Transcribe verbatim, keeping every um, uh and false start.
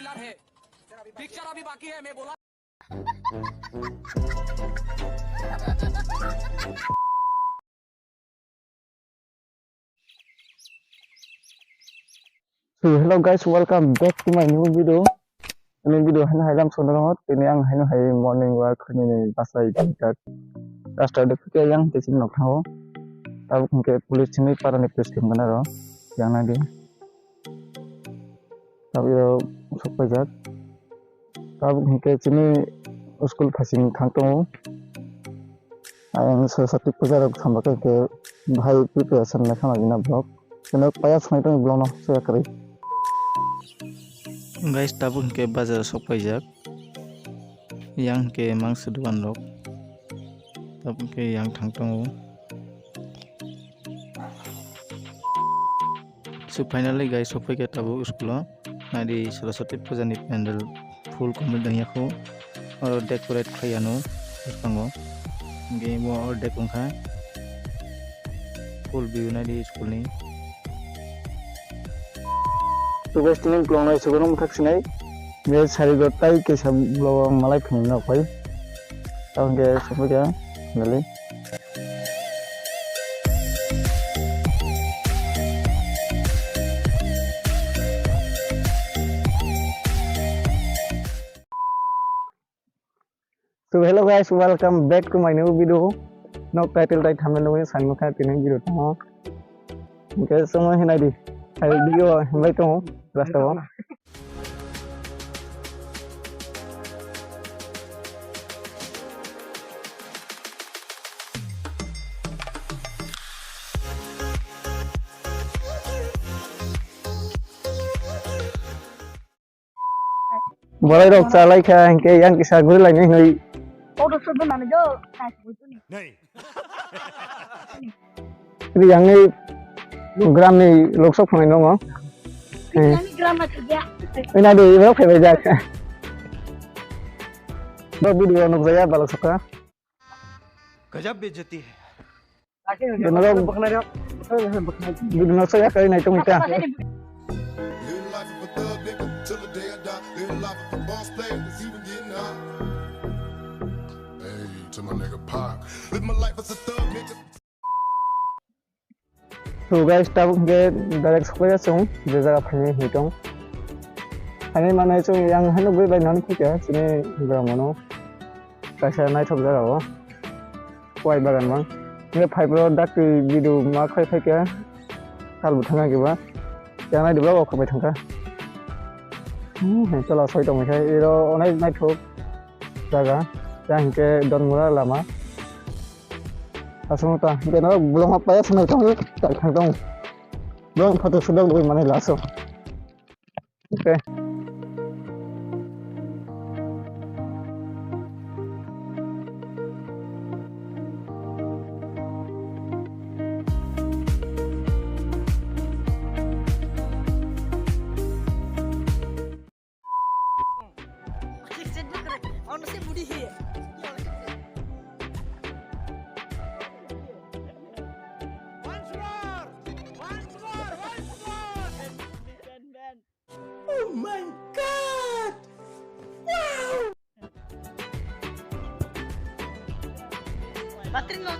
ट्रेलर है, पिक्चर अभी बाकी है, मैं बोला। So hello guys, welcome back to my new video. Ini video haino hai lam sono rongo, tini ang haino hai morning walk ni basai kat. Rasta de khe yang tisi nok thango. Tabuk hwnkhe police simi para ni police team gana ro yang nadi. Tabuk iro sok paijak. Tabuk hwnkhe chini school phasing thang tongo. Ayang Saraswati puja rok thangba khe hwnkhe bahai preparation lai khama gina vlog. Keno paya sanai tongo vlog no soya kwrwi. Guys, tabuk hwnkhe bazar sok paijak. Yang hwnkhe mangsa dogan rok. Tabuk hwnkhe yang thang tongo. So finally guys, sophaikha tabuk school o. Naidi Saraswati puja ni pandal full complete wngya kho. Oro decorate khlai ano bwskango. Hwnkhe bo ordek wngkha. Full view naidi school ni. So guys, tini vlog no isuk no mwthak sinai. Guys, sari go tai kisa vlog o malai phung no phai. Tamo khe sophaikha nali. So hello guys, welcome back to my new video. Nok title tai thumbnail nugwi sanmukha tini video tamo. Hwnkhe somo hinai di. Hai video hinbai tongo rasta o. Borai rok chalai kha, hwnkhe yang kisa guri lainai hinwi. Photo shoot bo manwi do, kaisa bo tuni. Ri yang ni gram ni lok sok phang nongo. Yang ni gram ma thik ya. Ina de, iro phai bai jak. Bo video nuk jaya balok sokha. गजब बेइज्जती है। Bini no, bini no soya kai nai tong ita. Live life of a thug nigga till the day I die. Live life of a boss player that's even getting high. Hey, to my nigga Pac. Live my life as a thug nigga. So guys, tabuk hwnkhe direct sokphaikha chwng je jaga phainai hinwi tong. Phainai manai chwng yang haino gwi bai nani phikha chini bwrang mano kaisa naithok jaga o. Kuai bagan mang. Nge phai bro dakti video ma khai phai khe. Kal bo thangna khe ba. Yang nai dibla o khabai thangkha. Hmm, tola soi tong khe iro onai naithok jaga. Yang hwnkhe Donmura lama. Aswng ta hwnkhe no bolong ma paya sanai thang tai thang tong. Bolong photo sudok doi mani laso. Okay. Once more! Once more! Once more! Oh my God! Wow! Battery no.